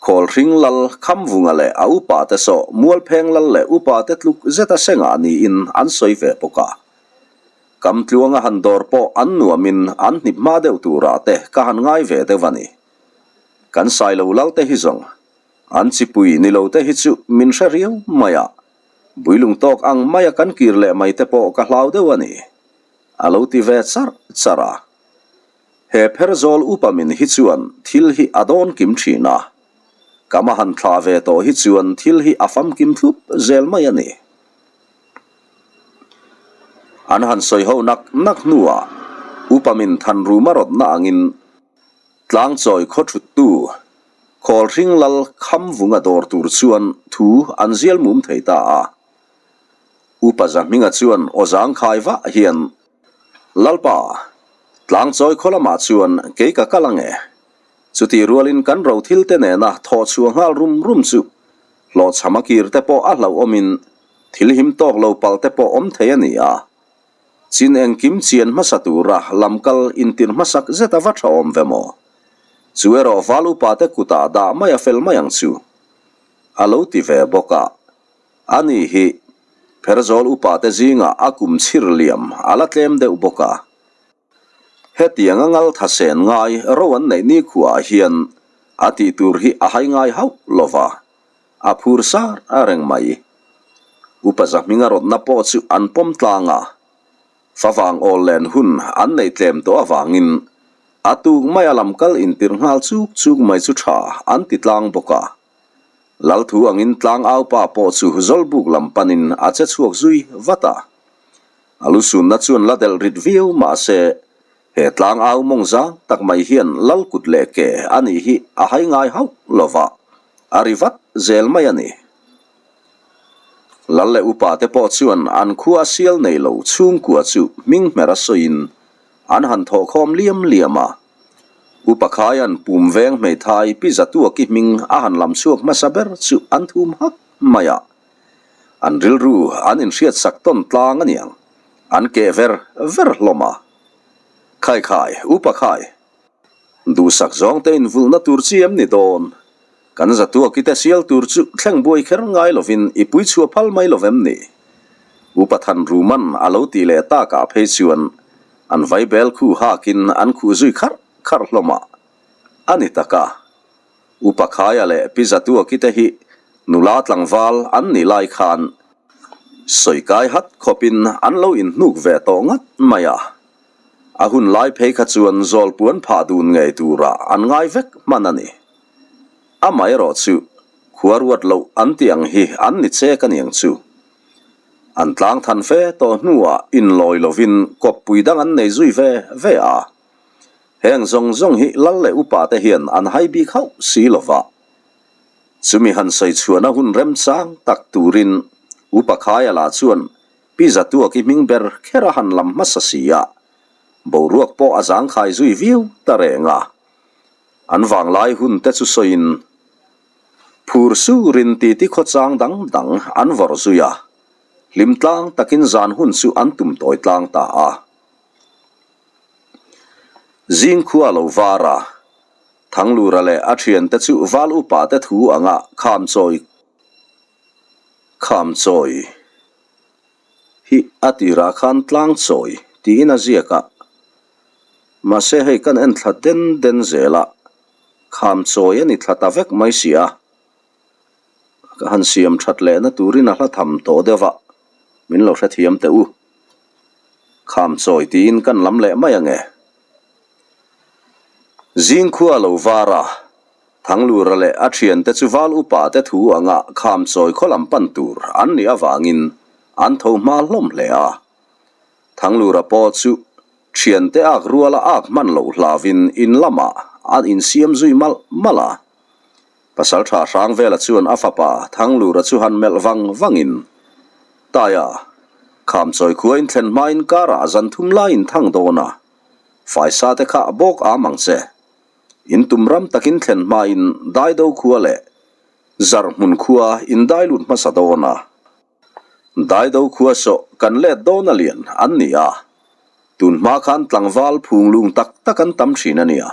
Khawlhring lal Khamvunga leh a upa te saw Mualpheng lal leh upa te tluk zeta sengah niin an sawi ve bawk a. Kamtluanga han dawr pawh an nuamin an hnip hma deuh turah te ka han ngai ve deuh a ni. Kan Sailo lal te hi zawng an chipui ni lo te hi chu min hre riau mai a, builung tawk ang maia kan kir leh mai te pawh ka hlau deuh a ni, a lo ti ve charh charh a. He pherzawl upa min hi chuan thil hi a dawn kim thin a, kam a han thlah ve tawh hi chuan thil hi a famkim thlup zel mai a ni. An han sawi ho nak nak hnuah upa min Thanruma rawtna angin tlangchawi khaw thuttu Khawlhring lal Khamvunga dawr tur chuan thu an zial mum thei ta a. Upa Zahminga chuan aw zangkhai vah hian Lalpa, tlangchawi khaw lamah chuan kei ka kal ang e. Chutih rualin kan ro thil te nena thawh chhuah nghal rum rum chu hlawhchham a kir te pawh a hlauhawmin thil him tawk lo palh te pawh awm thei a ni a. Chin engkim chian hmasa tura lamkal intir hmasak zet a va tha awm ve maw? Chu erawh val upa te kutah dah mai a fel mai ang chu. A lo ti ve bawk a. A ni hi, Pherzawl upate zingah a kum chhir liam a la tlem deuh bawk a. Hetianga ngal tha sen ngai ro an neih nikhuaah hian a tih tur hi a hai ngai hauh lo va, a phur sar a reng mai. Upa Zahminga rawtna pawh chu an pawm tlang a, favang awl len hun an neih tlem tawh avangin a tuk maia lamkal intirh nghal chuk chuk mai chu tha an ti tlang bawk a. Lalthu angin tlangaupa pawh chu Zawlbuk lam panin a che chhuak zui vat a. A lusunna chuan la delh rit viau mah se, he tlang au mawng zang tak mai hian lal kut leh ke a nih hi a hai ngai hauh lo va, a ri vat zel mai a ni. Lal leh upa te pawh chuan an khua sial nei lo chhungkua chu hming hmera sawiin an han thawhkhawm liam liam a. Upa Khaia'n pum veng hmeithai Pi Zatuaki hming a han lam chhuak hmasa ber chu an thum hak mai a. An rilru an inhriatsak tawn tlang a niang. An keh ver ver hlawm a. Khai khai, upa khai. Duhsak zawng te invulhna tur chi em ni dawn? Kan zatuaki te sial tur chu thleng buai kher ngai lovin i pui chhuah phal mai lo vem ni? Upa Thanruman a lo tih leh takah phei chuan an vaibel khu hakin an khuh zui kharh kharh hlawm a. A ni tak a. Upa Khaia leh Pi Zatuaki te hi nula tlangval an nih lai khan sawi kai hat khawpin an lo inhnuk ve tawh ngat mai a. A hun lai phei kha chuan zawlpuan phah dun ngei turah an ngai vek hman a ni. Amaherawh chu khua ruat loh an tih ang hi an ni chek a niang chu. An tlang than fe tawh hnuah inlawi lovin kawppui dang an nei zui ve ve a. Heng zawng zawng hi lal leh upa te hian an hai bik hauh si lo va. Chumi han sawi chhuahna hun remchang tak turin Upa Khaia lah chuan Pi Zatuaki hming ber kher a han lam hmasa si a, boruak pawh a zangkhai zui viau ta reng a. An vanglai hun te chu sawiin phur surin titi khawchang dang dang an vawrh zui a, hlim tlang takin zan hun chu an tum tawi tlang ta a. Zingkhua lo var a, Thanglura leh a thiante chu val upa te thu anga kham chawi kham chawi hi a tirah khan tlang chawi tiin a ziak a, mahse hei kan en thla den den zel a, kham chawi a ni thla ta vek mai si a, ka han siam that lehna turin a hla tham tawh deuh a, min lo hrethiam teh u. Kham chawi tiin kan lam leh mai ange. Zingkhua lo var a, Thanglura leh a thiante chu val upa te thu anga kham chawi khaw lam pan tur an nih avangin an tho hma hlawm hle a. Thanglura pawh chu thiante ak ruala ak hman loh hlavin in lamah an insiam zui malh malh a. Pasalṭha Hrangvela chuan a fapa Thanglura chu han melh vang vangin, Taia, Khamchawi khua in thlen hmain karah zan thum laiin thang dawn a, faisa te kha bawk am ang che. In tum ram takin thlen hmain Daido khua leh Zarhmun khua in dai lut hmasa dawn a. Daido khua sawh kan let dawn a lian an ni a, tun hma khan tlangval phunglung tak tak an tam thin a nia.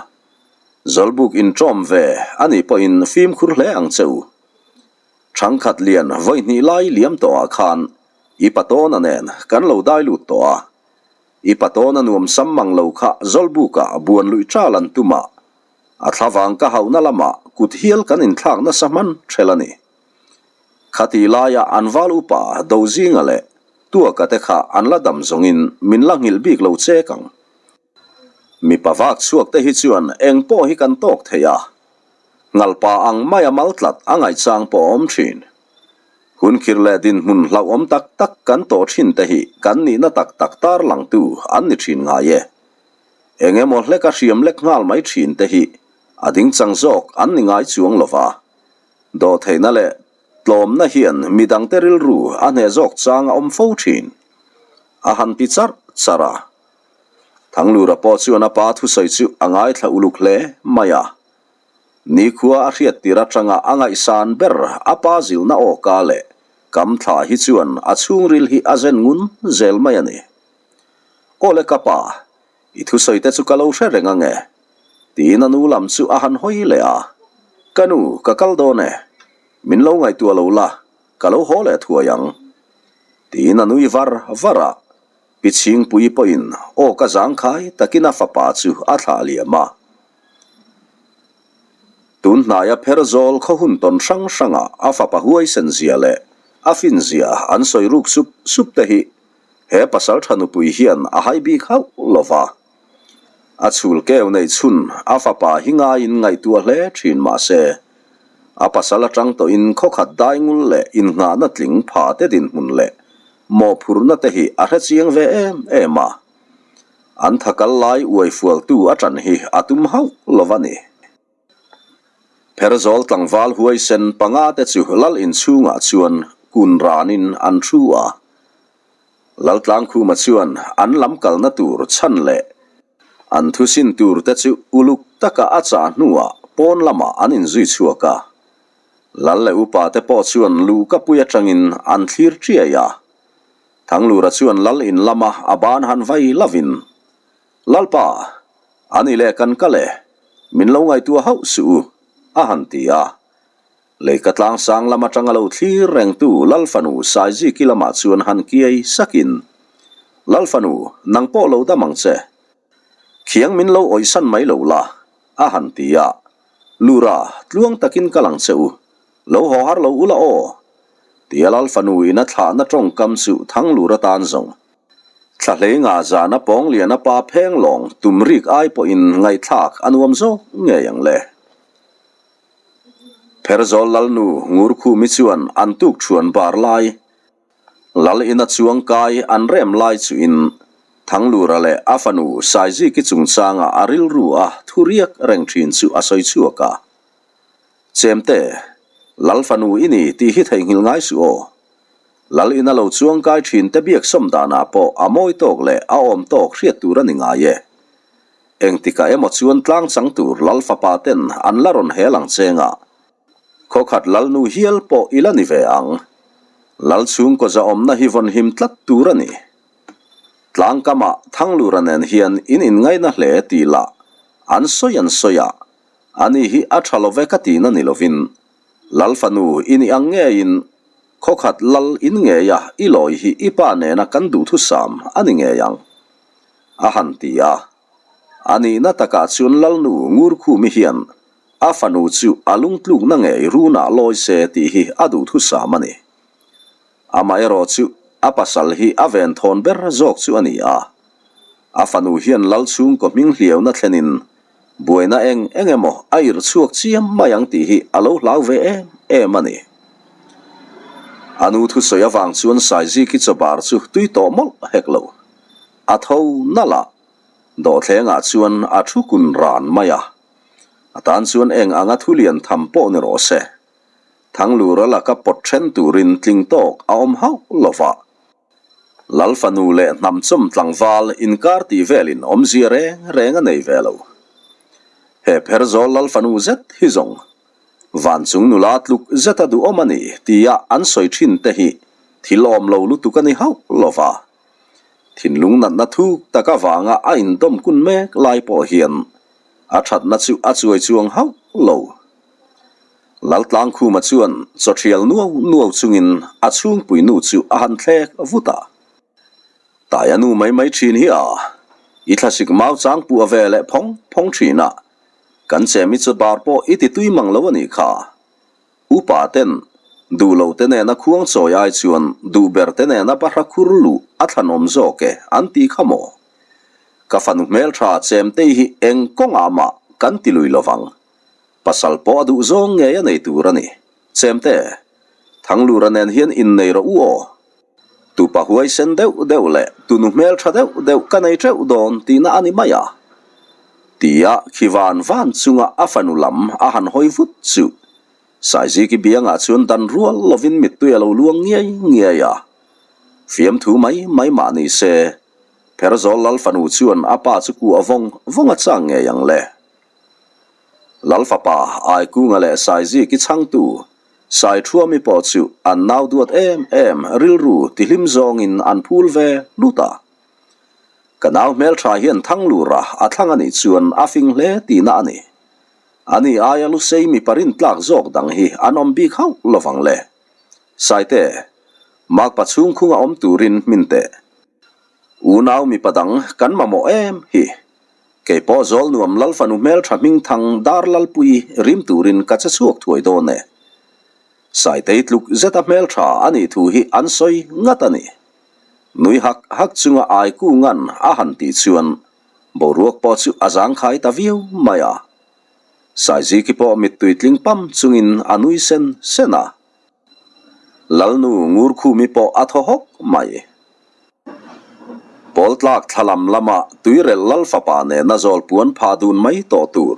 Zawlbuk inṭawm ve a nih pawhin fimkhur hle ang che u. Thangkhat lian vawi hnih lai liam tawhah khan i patawna nen kan lo dai lut tawh a. I patawna nuam sam mang lo kha Zawlbukah buan luih ṭal an tum a, a thlavang ka hauhna lamah kut hial kan inthlak nasa hman ṭhel a ni. Khati laia an val upa Dozinga leh Tuaka te kha an la dam zawngin min la nghilh bik lo chek ang. Mipa vak chhuak te hi chuan eng pawh hi kan tawk thei a, ngalpa ang maia mal tlat a ngaihchang pawh a awm thin. Hun khir leh dinhmun hlauhawm tak tak kan tawh thin te hi kan nihna tak tak tarlangtu an ni thin ngai e. Eng emaw hleka hriam lek nghal mai thin te hi a dingchang zawk an ni ngai chuang lo va. Dawhtheihna leh tlawmna hian midangte rilru a hneh zawk chang a awm fo thin. A han ti charh charh a. Thanglura pawh chuan a pa thusawi chu a ngaithla uluk hle mai a. Nikhua a hriat tir atanga a ngaihsan ber a pa zilna awka leh kam thla hi chuan a chhungril hi a zen ngun zel mai a ni. Aw le ka pa, i thusawi te chu ka lo hre reng ange, tiin a nu lam chu a han hawi leh a. Ka nu, ka kal dawn e. Min lo ngaihtuah lo la, ka lo haw leh thuai ang, tiin a nui var var a. Pi Chhingpuii pawhin aw ka zangkhai takin a fapa chu a thlah liam a. Tun hnaia Pherzawl khaw hun tawn hrang hranga a fapa huaisen zia leh a fin zia an sawi ruk sup sup te hi he pasaltha nupui hian a hai bik hauh lo va. A chhul keu neih chhun a fapa hi ngaiin ngaihtuah hle thin mah se, a pasal atang tawhin khawkhat daingul leh innghahna tling pha te dinhmun leh. Mawhphurhna te hi a hre chiang ve em em a, an thakal lai uai fualtu a ṭan hi a tum hauh lo a ni. Pherzawl tlangval huaisen panga te chu lal inchhungah chuan kun ranin an thu a. Laltlangkhuma chuan an lam kalna tur chhan leh an thusin tur te chu uluk taka a chah hnuah pawn lamah an inzui chhuak a. Lal leh upa te pawh chuan luhkapui atangin an thlir chiai a. Thanglura chuan lal in lama a ban han vai lovin, Lalpa, a ni leh kan kal e, min lo ngaihtuah hauh suh u, a han ti a. Leika tlangsang lam atanga lo thlir rengtu Lal fanu Saiziki lamah chuan han kiai sakin, Lal fanu, nang pawh lo dam ang che. Khiang min lo awihsan mai lo la, a han ti a. Lura, tluang takin ka lang che u. Lo haw har lo ula aw. Tia Lal fanu in a thlahna tawngkam chu Thanglura tan zawng. Thla hlei nga zana Pawngliana pa pheng lawng tum rik ai pawhin ngaihthlak a nuam zawk ngei ang le. Pherzawl Lalnu Ngurkhumi chuan an tuk thuan bar lai Lal ina chuang kai an rem lai chuin Thanglura leh a fanu Saiziki chungchanga a rilru a thu riak reng thin chu a sawi chhuak a. Chemte, Lal fanu i ni tih hi theihnghilh ngai suh aw. Lal ina lo chuang kai thin te biak sawm danah pawh a mawi tawk leh a awm tawk hriat tur a ni ngai e. Engtikah emaw chuan tlang chang tur Lal fapa ten an la rawn hel ang cheng a. Khawkhat Lalnu hial pawh i la ni ve ang. Lal chhungkaw zahawmna hi vawn him tlat tur a ni. Tlangkamah Thanglura nen hian in inngaina hle tih lah an sawi an sawi a, ani hi a tha lo ve ka tihna ni lovin Lal fanu i nih ang ngeiin khawkhat Lal in ngeia i lawi hi i pa nena kan duhthusam a ni ngei ang a han ti a. A nihna takah chuan Lalnu Ngurkhumi hian a fanu chu a lungtlukna ngei runah lawi se tih hi a duhthusam a ni. Amaherawh chu a pasal hi a venthawn ber zawk chu a ni a. A fanu hian Lal chhungkaw hming hliauna thlenin buaina eng eng emaw a irh chhuak chiam mai ang tih hi a lo hlau ve em em a ni. A nu thusawi avang chuan Saiziki chawbar chu tui tawh mawlh hek lo. A tho nalh a, dawhthlengah chuan a thu kun ran mai a. A tan chuan eng anga thu lian tham pawh ni rawh se. Thanglura laka pawt then turin tling tawk a awm hauh lo va. Lal fanu leh hnamchawm tlangval inkar tih velin awmzia reng reng a nei ve lo. He Pherzawl Lal fanu zet hi zawng Vanchung nula tluk zeta duhawm a ni tia an sawi thin te hi thil awm lo lutuk a ni hauh lo va. Thinlung natna thuk tak avanga a indawm kun mek lai pawh hian a thatna chu a chuai chuang hauh lo. Laltlangkhuma chuan chawthial nuau nuau chungin a chhungpui nu chu a han thlek vut a. Taia nu mai mai thin hi a, i thlasik mau chang puah ve leh phawng phawng thin a, kan chemi chu bar pawh i ti tui mang lo a nih kha. Upa ten duh lo te nena khuang chawi ai chuan duh ber te nena bahra khur luh a thlanawm zawk e an ti kha maw? Ka fanu hmeltha Chemtei hi eng kawngah mah kan ti lui lovang. Pasal pawh a duh zawng ngei a nei tur a ni. Chemte, Thanglura nen hian innei rawh u aw. Tupa huaisen deuh deuh leh tunu hmeltha deuh deuh ka nei teuh dawn tihna a ni mai a. Tia khi van van chunga a fanu lam a han hawi vut chu Saiziki biangah chuan dan rual lovin mittui a lo luang ngiai ngiai a. Fiamthu mai mai mah ni se, Pherzawl Lal fanu chuan a pa chu kuah vawng vawng a chang ngei ang le. Lal fapa Aikunga leh Saiziki chhangtu Saithuami pawh chu an nau duat em em rilru tihlim zawngin an phul ve hlut a. Ka nau hmeltha hian Thanglura a thlang a nih chuan a fing hle tihna a ni. Ani aia lusei mipa rintlak zawk dang hi an awm bik hauh lovang le. Saite, makpa chhungkhunga awm turin hmin teh. Unau mipa dang kan mamawh em hi. Kei pawh zawl nuam Lal fanu hmeltha hmingthang dar Lalpui rim turin ka che chhuak thuai dawn e. Saitei tluk zeta hmeltha a nih thu hi an sawi ngat a ni. Nui hak hak chunga ai kungan a han tih chuan boruak pawh chu a zangkhai ta viau mai a. Saiziki pawh mittui tling pam chungin a nui sen sen a. Lalnu Ngurkhumi pawh a thaw hawk mai. Pawl tlak thla lam lama Tuirel Lal fapa nena zawl puan phah dun mai tawh tur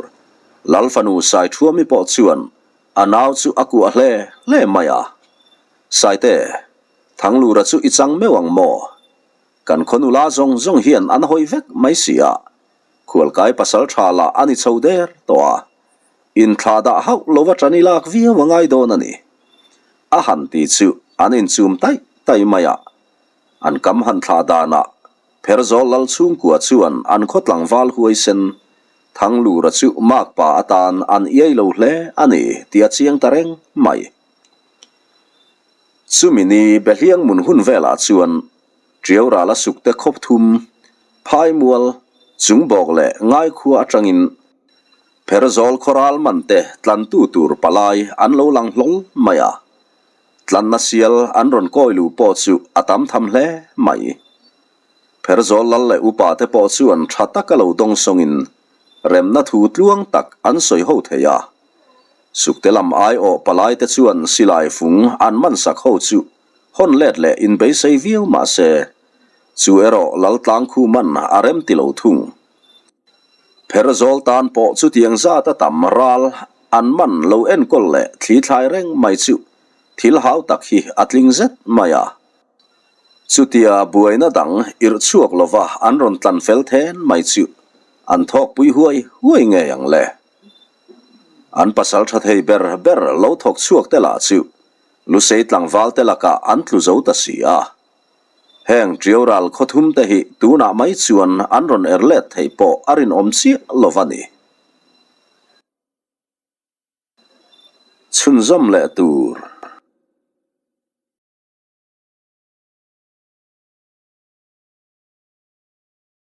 Lalfanu Saithuami pawh chuan a nau chu a kuah hle hle mai a. Saite, Thanglura chu i chang meuh ang maw? Kan khaw nula zawng zawng hian an hawi vek mai si a, khualkai pasal tha lah a ni chho der tawh a. Inthlah dah hauh lova tan i lak viau a ngai dawn a ni. A han ti chu an inchum taih taih mai a. An kam han thlah danah Pherzawl lal chhungkua chuan an khaw tlangval huaisen Thanglura chu makpa atan an iai lo hle a ni tih a chiang ta reng mai. Chumi ni Behliang mun hun velah chuan Tiaurala sukte khawp thum, Phaimual, Chungbawk leh Ngaikhua atangin Pherzawl khawral man te tlantu tur palai an lo lang hlawl mai a, tlanna sial an rawn kawi luh pawh chu a tam tham hle mai. Pherzawl lal leh upa te pawh chuan tha taka lo dawng sawngin remna thu tluang tak an sawi ho thei a. Sukte lam aiawh palai te chuan silai fung an man sak ho chu hawn let leh inbeisei viau mah se, chu erawh Laltlangkhu man a rem ti lo thung. Pherzawl tan pawh chutiang zat a tam ral an man lo enkawl leh thli thlai reng mai chu thil hau tak hi a tling zet mai a. Chutia buaina dang irh chhuak lova an rawn tlan fel then mai chu an thawkpui huai huai ngei ang le. An pasal tha thei ber ber lo thawk chhuak te lah chu Lusei tlangval te lakah an tlu zo ta si a. Heng Tiaural khawthum te hi tunah mai chuan an rawn er let theih pawh a rinawm chiah lo va ni. Chhunzawm leh tur.